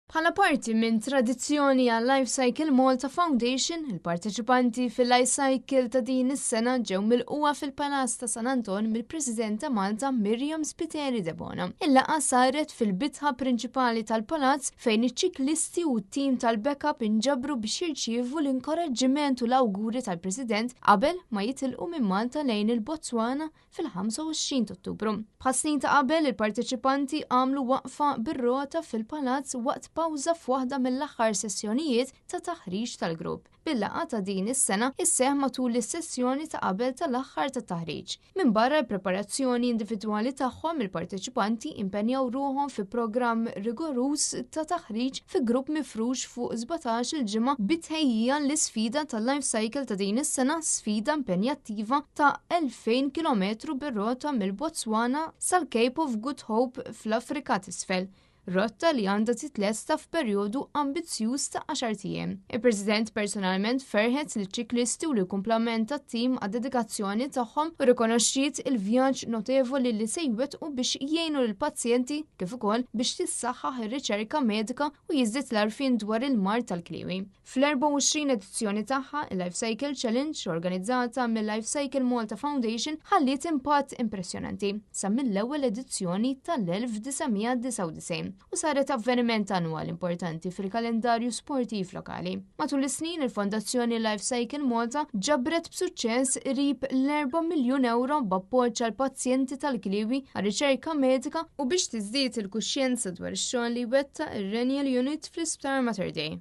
Bħala parti minn tradizzjoni għal Life Cycle Malta Foundation, il-parteċipanti fil-Life Cycle ta' din is-sena ġew milqugħa fil-Palazz ta' San Anton mill-President ta' Malta Miriam Spiteri Debono. Il-laqgħa saret fil-bitħa prinċipali tal-Palazz fejn iċ-ċiklisti u t-tim tal-backup inġabru biex jirċievu l-inkoraġġiment u l-awguri tal-President qabel ma jitilqu minn Malta lejn il-Botswana fil-25 ta' Ottubru. Bħas-snin ta' qabel, il-parteċipanti għamlu waqfa bir-rota fil-palazz waqt pawża f'waħda mill-aħħar sessjonijiet ta' taħriġ tal-grupp, bil-laqgħa ta' din is-sena isseħħ matul is-sessjoni ta' qabel tal-aħħar tat-taħriġ. Minbarra l-preparazzjoni individwali tagħhom, il-parteċipanti impenjaw ruħhom fi programm rigoruż ta' taħriġ fi grupp mifrux fuq 17-il ġimgħa bi tħejjija l-isfida tal-Life Cycle ta' din is-sena, sfida impenjattiva ta' 2,000 kilometru bir-rota mill-Botswana sal-Cape of Good Hope fl-Afrika t'Isfel, rotta li għandha titlesta f'perjodu ambizzjuż ta' għaxart ijiem. Il-President personalment ferħet liċ-ċiklisti u lill-kumplament tat-tim għad-dedikazzjoni tagħhom u rrikonoxxiet il-vjaġġ notevoli li se jwettqu biex jgħinu lill-pazjenti kif ukoll biex tissaħħaħ ir-riċerka medika u jiżdied l-għarfien dwar il-mard tal-kliewi. Fl-24 edizzjoni tagħha, il-Life Cycle Challenge, organizzata mill-Life Cycle Malta Foundation, ħalliet impatt impressjonanti sa mill-ewwel edizzjoni tal-1999 u saret avveniment annwali importanti fil-kalendarju sportiv lokali. Matul is-snin, il-Fondazzjoni Life Cycle Malta ġabret b'suċċess qrib l-4 miljun ewro b'appoġġ għal pazjenti tal-kliewi, għar-riċerka medika u biex tiżdied il-kuxjenza dwar ix-xogħol li jwettaq ir-Renal Unit fl-Isptar Mater Dei.